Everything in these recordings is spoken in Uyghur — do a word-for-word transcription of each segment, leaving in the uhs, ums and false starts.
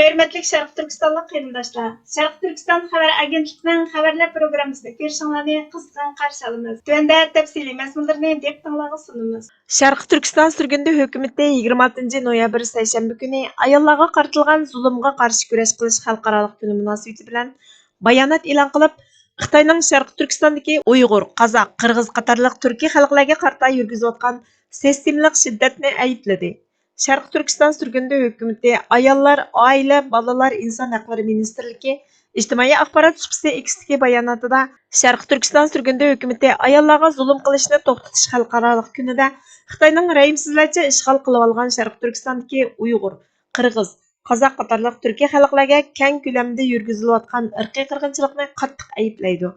ھۆرمەتلىك شەرقىي تۈركىستانلىق قېرىنداشلار، شەرقىي تۈركىستان خەۋەر ئاگېنتلىقىنىڭ خەۋەرلەر پروگراممىسىنى كۆرۈشۈڭلارنى قىزغىن قارشى ئالىمىز. تۆۋەندە تەپسىلىي مەزمۇنلىرىنى دىققىتىڭلارغا سۇنىمىز. شەرقىي تۈركىستان سۈرگۈندە ھۆكۈمىتى يىگىرمە ئالتىنچى نويابىر سەيشەنبە كۈنى ئاياللارغا قارىتىلغان زۇلۇمغا قارشى كۈرەش قىلىش خەلقئارالىق كۈنى مۇناسىۋىتى بىلەن بايانات ئېلان قىلىپ، خىتاينىڭ شەرقىي تۈركىستاندىكى ئۇيغۇر، قازاق، قىرغىز قاتارلىق تۈركىي خەلقلەرگە قارىتا يۈرگۈزۈۋاتقان سىستېمىلىق شىددەتنى ئەيىبلىدى. شەرقىي تۈركىستان سۈرگۈندە ھۆكۈمىتى ئاياللار، ئائىلە، بالىلار، ئىنسان ھەقلىرى مىنىستىرلىكى ئىجتىمائىي ئاخبارات سۇپىسى ئىكىستىكى باياناتىدا، شەرقىي تۈركىستان سۈرگۈندە ھۆكۈمىتى ئاياللارغا زۇلۇم قىلىشنى توختىتىش خەلقئارالىق كۈنىدە خىتاينىڭ رەھىمسىزلەرچە ئىشغال قىلىۋالغان شەرقىي تۈركىستاندىكى ئۇيغۇر، قىرغىز، قازاق قاتارلىق تۈركىي خەلقلەرگە كەڭ كۆلەمدە يۈرگۈزۈلۈۋاتقان ئىرقىي قىرغىنچىلىقنى قاتتىق ئەيىبلەيدۇ.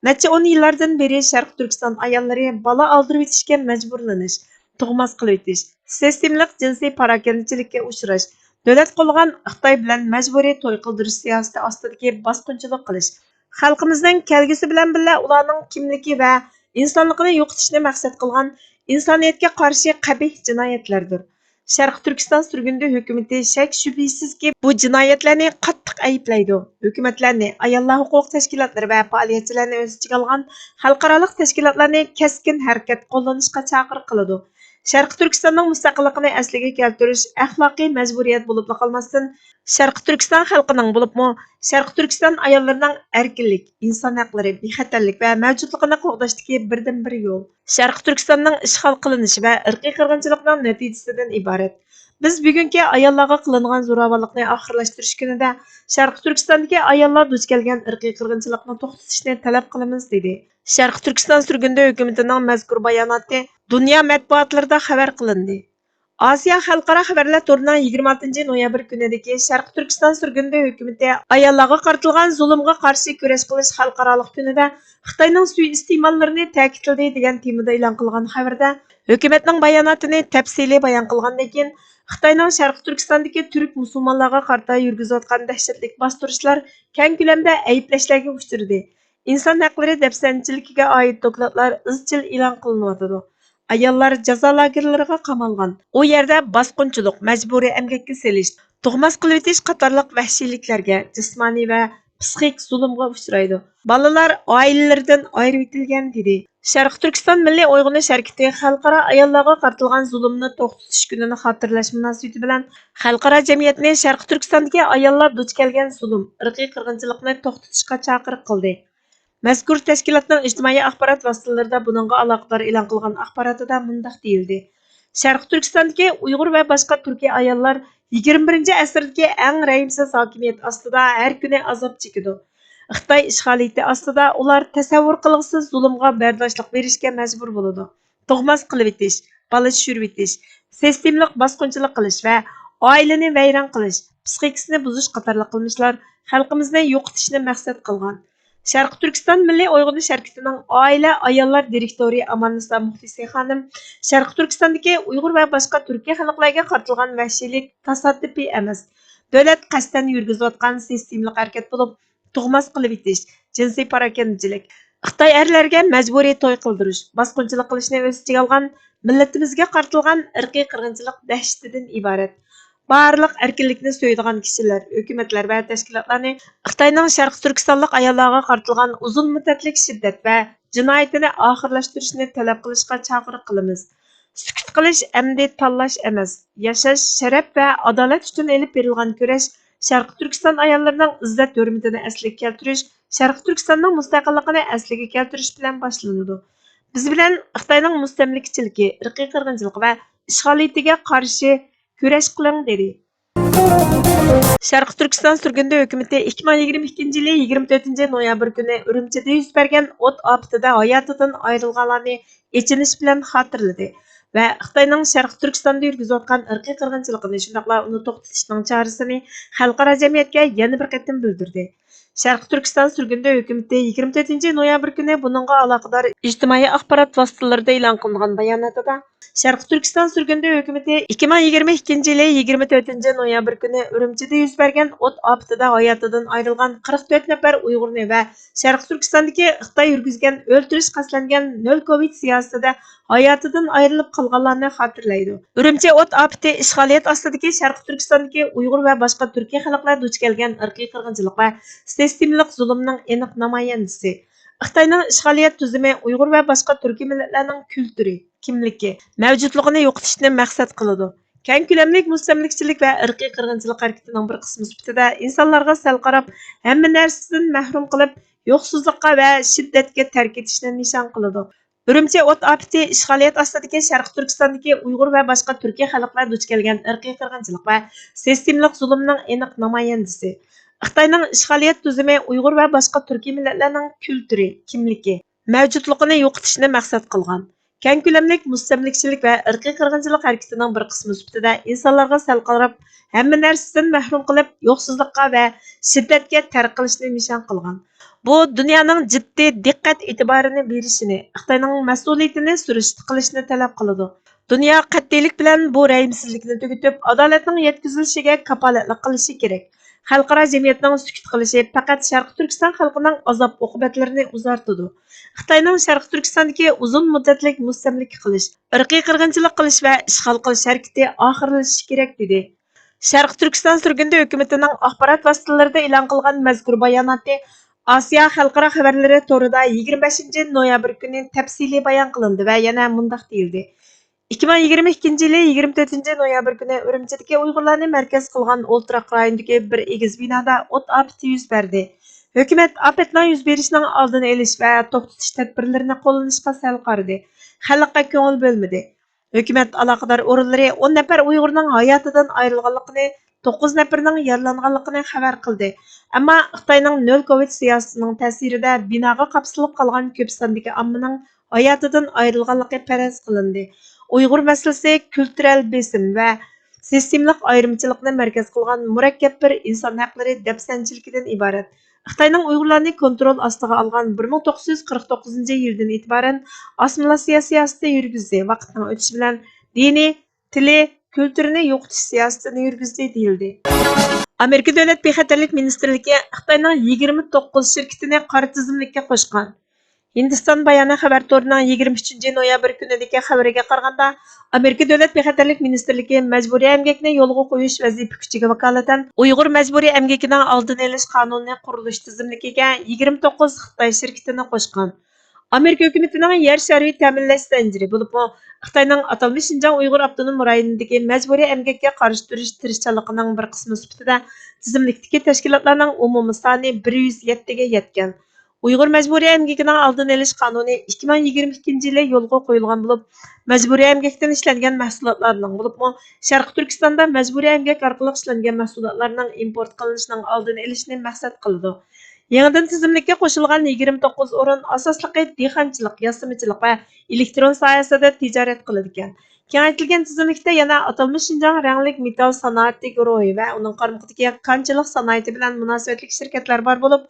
نەچچە ئون يىللاردىن بېرى شەرقىي تۈركىستان ئاياللىرى بالا ئالدۇرۇۋېتىشكە مەجبۇرلىنىش، تۇغماس قىلىۋېتىش، سىستېمىلىق جىنسىي پاراكەندىچىلىككە ئۇچراش، دۆلەت قوللىغان خىتاي بىلەن مەجبۇرىي توي قىلدۇرۇش سىياسىتى ئاستىدىكى باسقۇنچىلىق قىلىش، خەلقىمىزنىڭ كەلگۈسى بىلەن بىللە ئۇلارنىڭ كىملىكى ۋە ئىنسانلىقىنى يوقىتىشنى مەقسەت قىلغان ئىنسانىيەتكە قارشى قەبىھ جىنايەتلەردۇر. شەرقىي تۈركىستان سۈرگۈندە ھۆكۈمىتى شەك-شۈبھىسىزكى بۇ جىنايەتلەرنى قاتتىق ئەيىبلەيدۇ. ھۆكۈمەتلەرنى، ئاياللار ھوقۇق تەشكىلاتلىرى ۋە پائالىيەتچىلەرنى ئۆز ئىچىگە ئالغان خەلقئارالىق تەشكىلاتلارنى كەسكىن ھەرىكەت قوللىنىشقا چاقىرىق قىلىدۇ. شەرقىي تۈركىستاننىڭ مۇستەقىللىقىنى ئەسلىگە كەلتۈرۈش ئەخلاقىي مەجبۇرىيەت بولۇپلا قالماستىن، شەرقىي تۈركىستان خەلقىنىڭ، بولۇپمۇ شەرقىي تۈركىستان ئاياللىرىنىڭ ئەركىنلىك، ئىنسان ھەقلىرى، بىخەتەرلىك ۋە مەۋجۇتلۇقىنى قوغداشتىكى بىردىنبىر يول. شەرقىي تۈركىستاننىڭ ئىشغال قىلىنىشى ۋە ئىرقىي قىرغىنچىلىقنىڭ نەتىجىسىدىن ئىبارەت. بىز بۈگۈنكى ئاياللارغا قىلىنغان زوراۋانلىقنى ئاخىرلاشتۇرۇش كۈنىدە شەرقىي تۈركىستاندىكى ئاياللار دۇچ كەلگەن ئىرقىي قىرغىنچىلىقنى توختىتىشنى تەلەپ قىلىمىز، دېدى. شەرقىي تۈركىستان سۈرگۈندە ھۆكۈمىتىنىڭ مەزكۇر باياناتى دۇنيا مەتبۇئاتلىرىدا خەۋەر قىلىندى. ئاسىيا خەلقئارا خەۋەرلەر تورىنىڭ يىگىرمە ئالتىنچى نويابىر كۈنىدىكى شەرقىي تۈركىستان سۈرگۈندە ھۆكۈمىتى ئاياللارغا قارىتىلغان زۇلۇمغا قارشى كۈرەش قىلىش خەلقئارالىق كۈنىدە خىتاينىڭ سۇيىئىستېماللىرىنى تەكىتلىدى دېگەن تېمىدا ئېلان قىلغان خەۋىرىدە، ھۆكۈمەتنىڭ باياناتىنى تەپسىلىي بايان قىلغاندىن كېيىن، خىتاينىڭ شەرقىي تۈركىستاندىكى تۈرك مۇسۇلمانلارغا قارىتا يۈرگۈزۈۋاتقان دەھشەتلىك باستۇرۇشلار كەڭ كۆلەمدە ئەيىبلەشلەرگە ئۇچرىدى. ئىنسان ھەقلىرى دەپسەندىچىلىكىگە ئائىت دوكلاتلار ئىزچىل ئېلان قىلىنىۋاتىدۇ. ئاياللار جازا لاگېرلىرىغا قامالغان، ئۇ يەردە باسقۇنچىلىق، مەجبۇرىي ئەمگەككە سېلىش، تۇغماس قىلىۋېتىش قاتارلىق ۋەھشىيلىكلەرگە، جىسمانىي ۋە پسىخىك زۇلۇمغا ئۇچرايدۇ. بالىلار ئائىلىلىرىدىن ئايرىۋېتىلگەن، دېدى. شەرقىي تۈركىستان مىللىي ئويغىنىش ھەرىكىتى خەلقئارا ئاياللارغا قارىتىلغان زۇلۇمنى توختىتىش كۈنىنى خاتىرىلەش مۇناسىۋىتى بىلەن خەلقئارا جەمئىيەتنى شەرقىي تۈركىستاندىكى ئاياللار دۇچ كەلگەن زۇلۇم، ئىرقىي قىرغىنچىلىقنى توختىتىشقا چاقىرىق قىلدى. مەزكۇر تەشكىلاتنىڭ ئىجتىمائىي ئاخبارات ۋاسىتىلىرىدا بۇنىڭغا ئالاقىدار ئېلان قىلغان ئاخباراتىدا مۇنداق دېيىلدى: شەرقىي تۈركىستاندىكى ئۇيغۇر ۋە باشقا تۈركىي ئاياللار يىگىرمە بىرىنچى ئەسىردىكى ئەڭ رەھىمسىز ھاكىمىيەت ئاستىدا ھەر كۈنى ئازاب چېكىدۇ. خىتاي ئىشغالىيىتى ئاستىدا ئۇلار تەسەۋۋۇر قىلغۇسىز زۇلۇمغا بەرداشلىق بېرىشكە مەجبۇر بولىدۇ. تۇغماس قىلىۋېتىش، بالا چۈشۈرۈۋېتىش، سىستېمىلىق باسقۇنچىلىق قىلىش ۋە ئائىلىنى ۋەيران قىلىش، پسىخىكىسىنى بۇزۇش قاتارلىق قىلمىشلار خەلقىمىزنى يوقىتىشنى مەقسەت قىلغان. شەرقىي تۈركىستان مىللىي ئويغىنىش ھەرىكىتىنىڭ ئائىلە، ئاياللار دىرېكتورى ئاماننىسا مۇخلىسى خانىم شەرقىي تۈركىستاندىكى ئۇيغۇر ۋە باشقا تۈركىي خەلقلەرگە قارىتىلغان ۋەھشىيلىك تاسادىپىي ئەمەس، دۆلەت قەستەن يۈرگۈزۈۋاتقان سىستېمىلىق ھەرىكەت بولۇپ، تۇغماس قىلىۋېتىش، جىنسىي پاراكەندىچىلىك، خىتاي ئەرلەرگە مەجبۇرىي توي قىلدۇرۇش، باسقۇنچىلىق قىلىشنى ئۆز ئىچىگە ئالغان مىللىتىمىزگە قارىتىلغان ئىرقىي قىرغىنچىلىق دەھشىتىدىن ئىبارەت. بارلىق ئەركىنلىكنى سۆيىدىغان كىشىلەر، ھۆكۈمەتلەر ۋە تەشكىلاتلارنى خىتاينىڭ شەرقىي تۈركىستانلىق ئاياللارغا قارىتىلغان ئۇزۇن مۇددەتلىك شىددەت ۋە جىنايىتىنى ئاخىرلاشتۇرۇشنى تەلەپ قىلىشقا چاقىرىق قىلىمىز. سۈكۈت قىلىش ئەمدى تاللاش ئەمەس. ياشاش، شەرەپ ۋە ئادالەت ئۈچۈن ئېلىپ بېرىلغان كۈرەش شەرقىي تۈركىستان ئاياللىرىنىڭ ئىززەت-ھۆرمىتىنى ئەسلىگە كەلتۈرۈش، شەرقىي تۈركىستاننىڭ مۇستەقىللىقىنى ئەسلىگە كەلتۈرۈش بىلەن باشلىنىدۇ. بىز بىلەن خىتاينىڭ مۇستەملىكىچىلىكى، ئىرقىي قىرغىنچىلىقى ۋە ئىشغالىيىتىگە قارشى كۈرەش قىلىڭ، دېدى. شەرقىي تۈركىستان سۈرگۈندە ھۆكۈمىتى ئىككى مىڭ يىگىرمە ئىككىنچى يىلى يىگىرمە تۆتىنچى نويابىر كۈنى ئۈرۈمچىدە يۈز بەرگەن ئوت ئاپىتىدە ھاياتىدىن ئايرىلغانلارنى ئېچىنىش بىلەن خاتىرىلىدى ۋە خىتاينىڭ شەرقىي تۈركىستاندا يۈرگۈزۈۋاتقان ئىرقىي قىرغىنچىلىقىنى، شۇنداقلا ئۇنى توختىتىشنىڭ چارىسىنى خەلقئارا جەمئىيەتكە يەنە بىر قېتىم بىلدۈردى. شەرقىي تۈركىستان سۈرگۈندە ھۆكۈمىتى يىگىرمە تۆتىنچى نويابىر كۈنى بۇنىڭغا ئالاقىدار ئىجتىمائىي ئاخبارات ۋاسىتىلىرىدا ئېلان قىلىنغان باياناتىدا، شەرقىي تۈركىستان سۈرگۈندە ھۆكۈمىتى ئىككى مىڭ يىگىرمە ئىككىنچى يىلى يىگىرمە تۆتىنچى نويابىر كۈنى ئۈرۈمچىدە يۈز بەرگەن ئوت ئاپىتىدە ھاياتىدىن ئايرىلغان قىرىق تۆت نەپەر ئۇيغۇرنى ۋە شەرقىي تۈركىستاندىكى خىتاي يۈرگۈزگەن ئۆلتۈرۈش قەستلەنگەن نۆل كوۋىد سىياسىتىدە ھاياتىدىن ئايرىلىپ قالغانلارنى خاتىرىلەيدۇ. ئۈرۈمچى ئوت ئاپىتى ئىشغالىيەت ئاستىدىكى شەرقىي تۈركىستاندىكى ئۇيغۇر ۋە باشقا تۈركىي خەلقلەر دۇچ كەلگەن ئىرقىي قىرغىنچىلىق ۋە سىستېمىلىق زۇلۇمنىڭ ئېنىق نامايەندىسى. خىتاينىڭ ئىشغالىيەت تۈزۈمى ئۇيغۇر ۋە باشقا تۈركىي مىللەتلەرنىڭ كۈلتۈرى، كىملىكى، مەۋجۇتلۇقىنى يوقىتىشنى مەقسەت قىلىدۇ. كەڭ كۆلەملىك مۇستەملىكىچىلىك ۋە ئىرقىي قىرغىنچىلىق ھەرىكىتىنىڭ بىر قىسمى سۈپىتىدە ئىنسانلارغا سەل قاراپ، ھەممە نەرسىدىن مەھرۇم قىلىپ، يوقسۇزلۇققا ۋە شىددەتكە تەرك ئېتىشنى نىشان قىلىدۇ. ئۈرۈمچى ئوت ئاپىتى ئىشغالىيەت ئاستىدىكى شەرقىي تۈركىستاندىكى ئۇيغۇر ۋە باشقا تۈركىي خەلقلەر دۇچ كەلگەن ئىرقىي قىرغىنچىلىق ۋە سىستېمىلىق زۇلۇمنىڭ ئېنىق نامايەندىسى. خىتاينىڭ ئىشغالىيەت تۈزۈمى ئۇيغۇر ۋە باشقا تۈركىي مىللەتلەرنىڭ كۈلتۈرى، كىملىكى، مەۋجۇتلۇقىنى يوقىتىشنى مەقسەت قىلغان كەڭ كۆلەملىك مۇستەملىكىچىلىك ۋە ئىرقىي قىرغىنچىلىق ھەرىكىتىنىڭ بىر قىسمى سۈپىتىدە ئىنسانلارغا سەل قاراپ، ھەممە نەرسىدىن مەھرۇم قىلىپ، يوقسۇزلۇققا ۋە شىددەتكە تەرك قىلىشنى نىشان قىلغان. بۇ دۇنيانىڭ جىددىي دىققەت ئېتىبارىنى بېرىشىنى، خىتاينىڭ مەسئۇلىيىتىنى سۈرۈشتە قىلىشنى تەلەپ قىلىدۇ. دۇنيا قەتئىيلىك بىلەن بۇ رەھىمسىزلىكنى تۈگىتىپ، ئادالەتنىڭ يەتكۈزۈلۈشىگە كاپالەتلىك قىلىشى كېرەك. خەلقئارا جەمئىيەتنىڭ سۈكۈت قىلىشى پەقەت شەرقىي تۈركىستان خەلقىنىڭ ئازاب-ئوقۇبەتلىرىنى ئۇزارتىدۇ. خىتاينىڭ شەرقىي تۈركىستاندىكى ئۇزۇن مۇددەتلىك مۇستەملىكە قىلىش، ئىرقىي قىرغىنچىلىق قىلىش ۋە ئىشغال قىلىش ھەرىكىتى ئاخىرلىشىشى كېرەك، دېدى. شەرقىي تۈركىستان سۈرگۈندە ھۆكۈمىتىنىڭ ئاخبارات ۋاسىتىلىرىدا ئېلان قىلغان مەزكۇر باياناتى ئاسىيا خەلقئارا خەۋەرلىرى تورىدا يىگىرمە بەشىنچى نويابىر كۈنى تەپسىلىي بايان قىلىندى ۋە يەنە مۇنداق دېيىلدى: ئىككى مىڭ يىگىرمە ئىككىنچى يىلى يىگىرمە تۆتىنچى نويابىر كۈنى ئۈرۈمچىدىكى ئۇيغۇرلارنى مەركەز قىلغان ئولتۇراق رايونىدىكى بىر ئېگىز بىنادا ئوت ئاپىتى يۈز بەردى. ھۆكۈمەت ئاپەتنىڭ يۈز بېرىشىنىڭ ئالدىنى ئېلىش ۋە توختىتىش تەدبىرلىرىنى قوللىنىشقا سەل قارىدى، خەلققە كۆڭۈل بۆلمىدى. ھۆكۈمەت ئالاقىدار ئورۇنلىرى ئون نەپەر ئۇيغۇرنىڭ ھاياتىدىن ئايرىلغانلىقىنى، توققۇز نەپىرىنىڭ يارىلانغانلىقىنى خەۋەر قىلدى. ئەمما خىتاينىڭ نۆل كوۋىد سىياسىتىنىڭ تەسىرىدە بىناغا قاپسىلىپ قالغان كۆپ ساندىكى ئاممىنىڭ ھاياتىدىن ئايرىلغانلىقى پەرەز قىلىندى. ئۇيغۇر مەسىلىسى كۈلتۈرەل بېسىم ۋە سىستېمىلىق ئايرىمچىلىقنى مەركەز قىلغان مۇرەككەپ بىر ئىنسان ھەقلىرى دەپسەندىچىلىكىدىن ئىبارەت. خىتاينىڭ ئۇيغۇرلارنى كونترول ئاستىغا ئالغان بىر مىڭ توققۇز يۈز قىرىق توققۇزىنچى يىلدىن ئېتىبارەن ئاسسىمىلياتسىيە سىياسىتى يۈرگۈزدى. ۋاقىتنىڭ ئۆتۈشى بىلەن دىنىي، تىلى، كۈلتۈرىنى يوقىتىش سىياسىتىنى يۈرگۈزدى، دېيىلدى. ئامېرىكا دۆلەت بىخەتەرلىك مىنىستىرلىكى خىتاينىڭ يىگىرمە توققۇز شىركىتىنى قارا تىزىملىككە قوشقان. ھىندىستان بايانى خەۋەر تورىنىڭ يىگىرمە ئۈچىنچى نويابىر كۈنىدىكى خەۋىرىگە قارىغاندا، ئامېرىكا دۆلەت بىخەتەرلىك مىنىستىرلىكى مەجبۇرىي ئەمگەكنى يولغا قويۇش ۋەزىپە كۈچىگە ۋاكالىتەن ئۇيغۇر مەجبۇرىي ئەمگىكىنىڭ ئالدىنى ئېلىش قانۇنىنى قۇرۇلۇش تىزىملىكىگە يىگىرمە توققۇز خىتاي شىركىتىنى قوشقان. ئامېرىكا ھۆكۈمىتىنىڭ يەر شارى تەمىنلەش زەنجىرى، بولۇپمۇ خىتاينىڭ ئاتالمىش شىنجاڭ ئۇيغۇر ئاپتونوم رايونىدىكى مەجبۇرىي ئەمگەككە قارشى تۇرۇش تىرىشچانلىقىنىڭ بىر قىسمى سۈپىتىدە تىزىملىكتىكى تەشكىلاتلارنىڭ ئومۇمىي سانى بىر يۈز يەتتىگە يەتكەن. ئۇيغۇر مەجبۇرىي ئەمگىكىنىڭ ئالدىنى ئېلىش قانۇنى ئىككى مىڭ يىگىرمە ئىككىنچى يىلى يولغا قويۇلغان بولۇپ، مەجبۇرىي ئەمگەكتىن ئىشلەنگەن مەھسۇلاتلارنىڭ، بولۇپمۇ شەرقىي تۈركىستاندا مەجبۇرىي ئەمگەك ئارقىلىق ئىشلەنگەن مەھسۇلاتلارنىڭ ئىمپورت قىلىنىشىنىڭ ئالدىنى ئېلىشنى مەقسەت قىلىدۇ. يېڭىدىن تىزىملىككە قوشۇلغان يىگىرمە توققۇز ئورۇن ئاساسلىقى دېھقانچىلىق، ياسىمىچىلىق ۋە ئېلېكترون ساھەسىدە تىجارەت قىلىدىكەن. كېڭەيتىلگەن تىزىملىكتە يەنە ئاتالمىش شىنجاڭ رەڭلىك مېتال سانائەتلىك گۇرۇھى ۋە ئۇنىڭ قارمىقىدىكى كانچىلىق سانائىتى بىلەن مۇناسىۋەتلىك شىركەتلەر بار بولۇپ،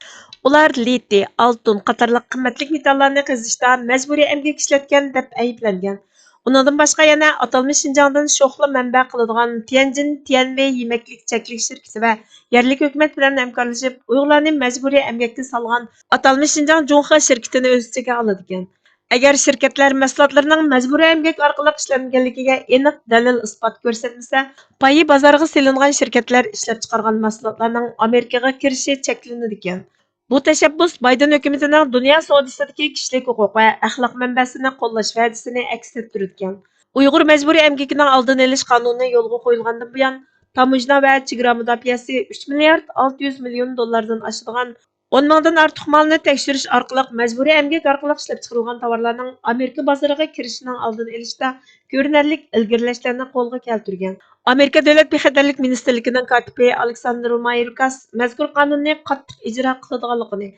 ئۇلار لىتىي، ئالتۇن قاتارلىق قىممەتلىك مېتاللارنى قېزىشتا مەجبۇرىي ئەمگەك ئىشلەتكەن دەپ ئەيىبلەنگەن. ئۇنىڭدىن باشقا يەنە ئاتالمىش شىنجاڭدىن شوخلا مەنبە قىلىدىغان تيەنجىن تيەنۋېي يېمەكلىك چەكلىك شىركىتى ۋە يەرلىك ھۆكۈمەت بىلەن ھەمكارلىشىپ، ئۇيغۇرلارنى مەجبۇرىي ئەمگەككە سالغان ئاتالمىش شىنجاڭ جۇڭخې شىركىتىنى ئۆز ئىچىگە ئالىدىكەن. ئەگەر شىركەتلەر مەھسۇلاتلىرىنىڭ مەجبۇرىي ئەمگەك ئارقىلىق ئىشلەنگەنلىكىگە ئېنىق دەلىل-ئىسپات كۆرسەتمىسە، پايى بازارغا سېلىنغان شىركەتلەر ئىشلەپچىقارغان مەھسۇلاتلارنىڭ ئامېرىكىغا كىرىشى چەكلىنىدىكەن. بۇ تەشەببۇس بايدېن ھۆكۈمىتىنىڭ دۇنيا سودىسىدىكى كىشىلىك ھوقۇق ۋە ئەخلاق مەنبەسىنى قوللاش ۋەدىسىنى ئەكس ئەتتۈرىدىكەن. ئۇيغۇر مەجبۇرىي ئەمگىكىنىڭ ئالدىنى ئېلىش قانۇنى يولغا قويۇلغاندىن بۇيان، تاموژنا ۋە چېگرا مۇداپىئەسى ئۈچ مىليارد ئالتە يۈز مىليون دوللاردىن ئاشىدىغان ئون مىڭدىن ئارتۇق مالنى تەكشۈرۈش ئارقىلىق، مەجبۇرىي ئەمگەك ئارقىلىق ئىشلەپچىقىرىلغان تاۋارلارنىڭ ئامېرىكا بازىرىغا كىرىشىنىڭ ئالدىنى ئېلىشتا كۆرۈنەرلىك ئىلگىرىلەشلەرنى قولغا كەلتۈرگەن. ئامېرىكا دۆلەت بىخەتەرلىك مىنىستىرلىكىنىڭ كاتىپى ئالېكساندر مايوركاس مەزكۇر قانۇننى قاتتىق ئىجرا قىلىدىغانلىقىنى،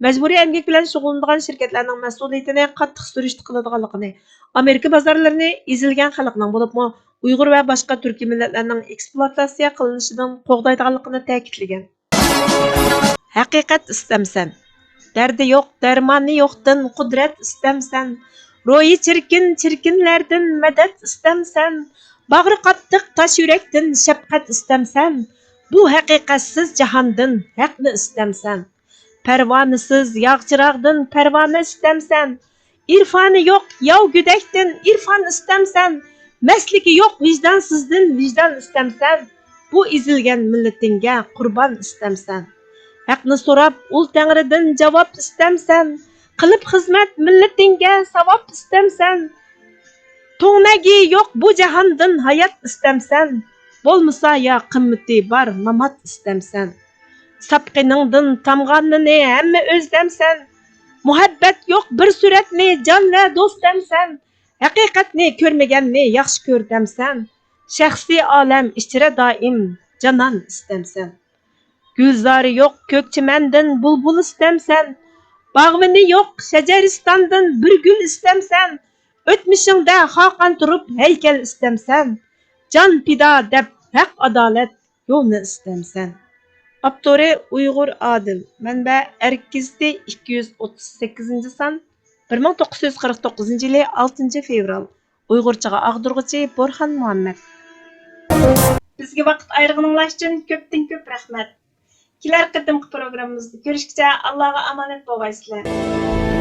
مەجبۇرىي ئەمگەك بىلەن شۇغۇللىنىدىغان شىركەتلەرنىڭ مەسئۇلىيىتىنى قاتتىق سۈرۈشتە قىلىدىغانلىقىنى، ئامېرىكا بازارلىرىنى ئېزىلگەن خەلقنىڭ، بولۇپمۇ ئۇيغۇر ۋە باشقا تۈركىي مىللەتلەرنىڭ ئېكسپلۇئاتاتسىيە قىلىنىشىدىن قوغدايدىغانلىقىنى تەكىتلىگەن. ھەقىقەت ئىستەمسەن. دەردى يوق، دەرمانى يوقتىن قۇدرەت ئىستەمسەن. روھى چىركىن، چىركىنلەردىن مەدەت ئىستەمسەن. باغرى قاتتىق تاش يۈرەكتىن شەپقەت ئىستەمسەن. بۇ ھەقىقەتسىز جاھاندىن ھەقنى ئىستەمسەن. پەرۋانىسىز ياغ چىراغدىن پەرۋانە ئىستەمسەن. ئىرفانى يوق ياۋ گۆدەكتىن ئىرفان ئىستەمسەن. مەستلىكى يوق ۋىجدانسىزدىن ۋىجدان ئىستەمسەن. بۇ ئېزىلگەن مىللىتىڭگە قۇربان ئىستەمسەن. ھەقنى سوراپ ئۇل تەڭرىدىن جاۋاب ئىستەمسەن. قىلىپ خىزمەت مىللىتىڭگە ساۋاب ئىستەمسەن. تۇڭنەگى يوق بۇ جاھاندىن ھايات ئىستەمسەن. بولمىسا يا قىممىتى بار مامات ئىستەمسەن. ساپقىنىڭدىن تامغاننىنى ھەممە ئۆزلەمسەن. مۇھەببەت يوق بىر سۈرەتنى جان ۋە دوست دەمسەن. ھەقىقەتنى كۆرمىگەننى ياخشى كۆر دەمسەن. شەخسىي ئالەم ئىچرە دائىم جانان ئىستەمسەن. گۈلزارى يوق كۆك چىمەندىن بۇلبۇل ئىستەمسەن. باغۋىنى يوق شەجەرىستاندىن بىر گۈل ئىستەمسەن. ئۆتمۈشۈڭدە خاقان تۇرۇپ ھەيكەل ئىستەمسەن. جان پىدا دەپ ھەق ئادالەت يولنى ئىستەمسەن. ئاپتورى ئۇيغۇر ئادىل. مەنبە ئەرك گېزىتى، ئىككى يۈز ئوتتۇز سەككىزىنچى سان، بىر مىڭ توققۇز يۈز قىرىق توققۇزىنچى يىلى ئالتىنچى فېۋرال. ئۇيغۇرچىغا ئاغدۇرغۇچى بورھان مۇھەممەد. بىزگە ۋاقىت ئايرىغىنىڭلار ئۈچۈن كۆپتىن كۆپ رەھمەت. كېلەر قېتىمقى پروگراممىمىزدا كۆرۈشكىچە ئاللاغا ئامانەت بولغايسىلەر.